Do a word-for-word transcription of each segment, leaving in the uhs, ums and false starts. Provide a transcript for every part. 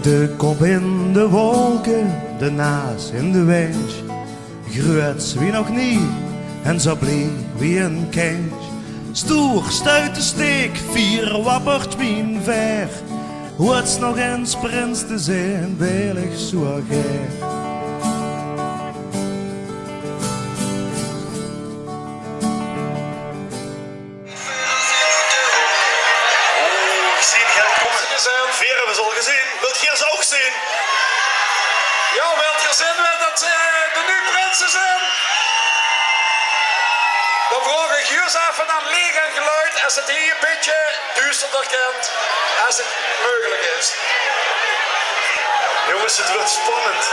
De kop in de wolke, de naas in de wind. Gruuets wie nog nie en zo blie wie ein kindj. Stoer stuit de steek, fier wappert mien veer. Hoeëts nog ins prins te zeen, wil ich zoeë gaer. Oh, ich zeen geer kómme. Veer höbbe ze al gezeen. Wilt geer ze ouch zeen? Jao, wilt geer zeen wae det, eh, de nuuj prinse zeen? Dan vraog ich juus effe aan leech en geluid, es 't hie e bietje duusterder kint, es 't meugelik is. Jónges, 't wuuert spannend.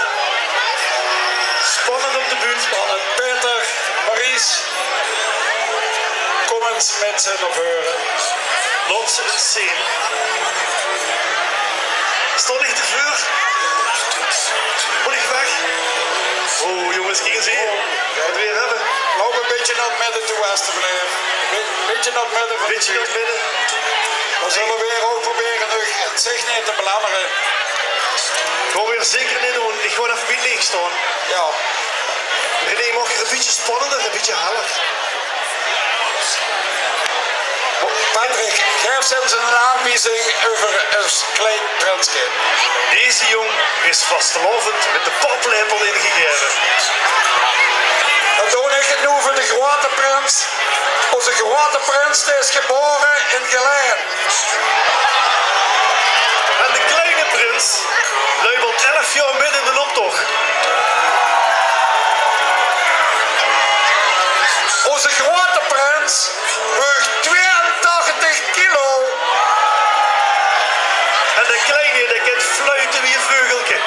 Spannend op de bühne. Spannend. Peter, Maries, kóm ins mit ze nao veure. Laot ze ins zeen. Staon ich te veur? Mót ich weg? Oh, jónges, kiek ins hie. Waat veer höbbe. Loup e bietje nao 't midde toe, esteblief. Bi-, bietje nao 't midde van de bühne. Bietje nao 't midde. Dan zölle veer ouch probere uch 't zich neet te belemmere. Gaon veer zeker neet doon. Ich gaon effe bie 't leech staon. Jao. René, maag 't e bietje spannender, e bietje heller? Patrick, gaef ins ein aanwiezing euver ós klein prinske. Deze jóng is vastelaovend mit de paplepel ingegaeve. Dan doon ich 't noe veur de groeate prins. Ózze groeate prins, dae is gebaore in Gelaen. En de kleine prins löp al elf jaor mit in d'n optoch. Ózze groeate prins weug twieëntachtig kilo. En de kleine, dae kint fluite wie e veugelke.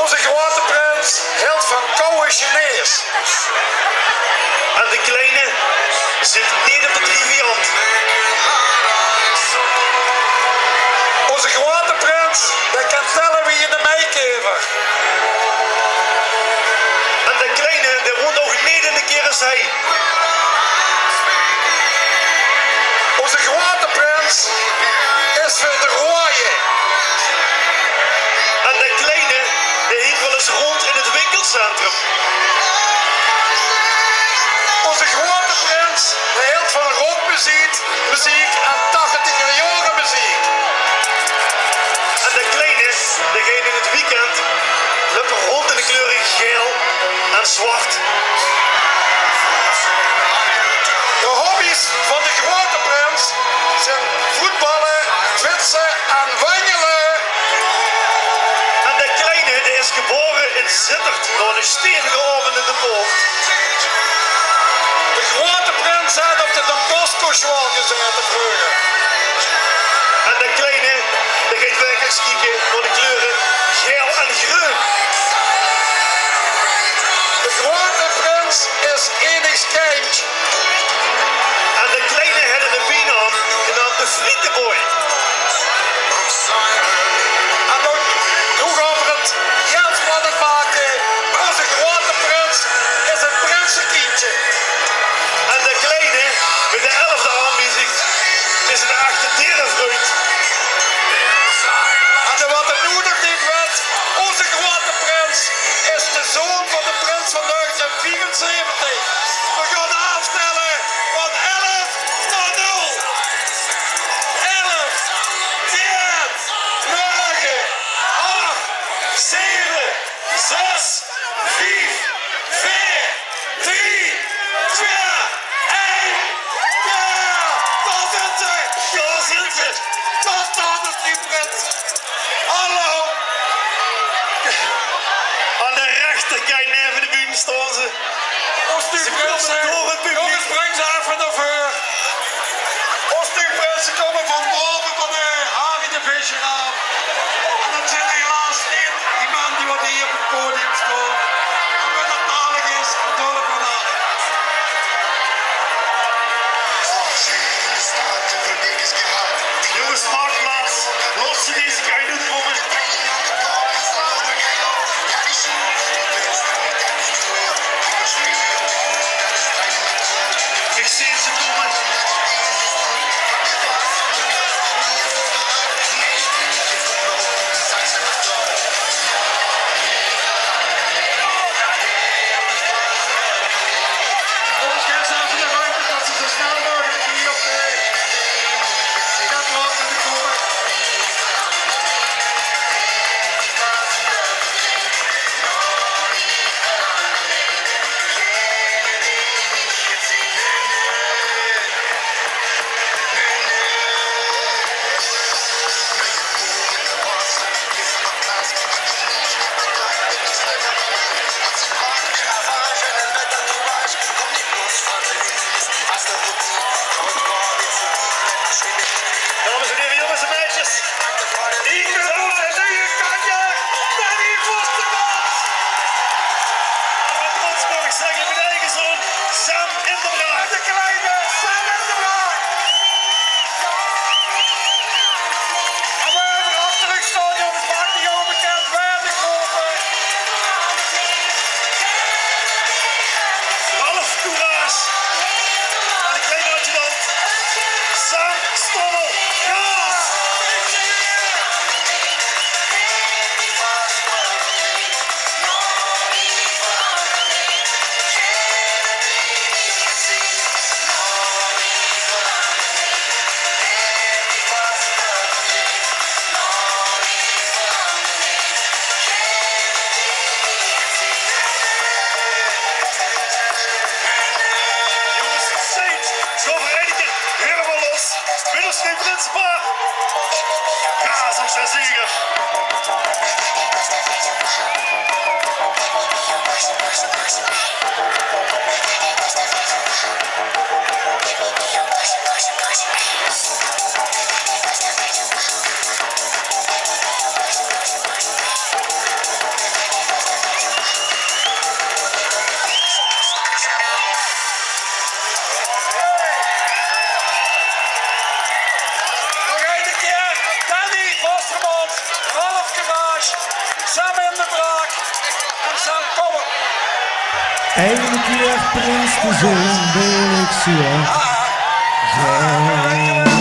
Ózze groeate prins hilt van kouwe Chinees. En de kleine zit neet op de triviant. Ózze groeate prins, dae kan telle wie eine meikever. En de kleine, dae woont ouch neet in de kereshei. Ózze groeate prins is veur de roeje. En de kleine, dae hingk waal ins rónd in 't winkelcentrum. Ózze groeate prins, dae hilt van rockmeziek, meziek en tachtiger jaore meziek. En de kleine, dae geit in 't weekend löp 'r rónd in de kleure gael en zwart. De hobby's van de groeate prins zeen voetballe, fietse en wanjele. En de kleine, dae is gebaore in Zitterd nao eine stevige aovend in de poort. De groeate prins haet op de Don Bosco sjoeal gezaete vreuger. En de kleine, dae geit wekeliks kieke nao de kleure gael en greun. De groeate prins is enig kindj. En de kleine haet eine bienaam, genaamp de Frieteboy. En dan, noe gaon v'r 't hieël spannend make. Ózze groeate prins is ein prinsekindje. En de kleine, mit de elfde aanwiezing, is eine echte dierevriend. En waat 't noe nog neet wit, ózze groeate prins is de zoon van de prins van negentien viefenzeventig. Veer gaon aaftèlle van elf nao nul. Elf, tieën, nege, ach, zeve, zes, vief, veer, drie, twieë, ein. Jao, dao zeen ze. Dao zeen ze. Dao staon de drie prinse. Hallo. Aan de rechterkantj neve de bühne staon ze. Ós nuuj prinse, jónges, bring ze effe nao veur. Ós nuuj prinse kómme van baove van de Harry de Visser aaf. En det zeen helaas neet die man die waat hie op 't podium staon. En wen det dadelik is, det huure v'r dadelik. Jónges, maak plaats. Laot ze deze kantj oet kómme. Sjeet Prinsepaar! Ja, zo'n zieger! Nog eine kier, Danny Vostermans, Ralf Garage, Sam in de Braak en Sam Kobber. Eine kier prins de zoon wil ich zeen. Ja.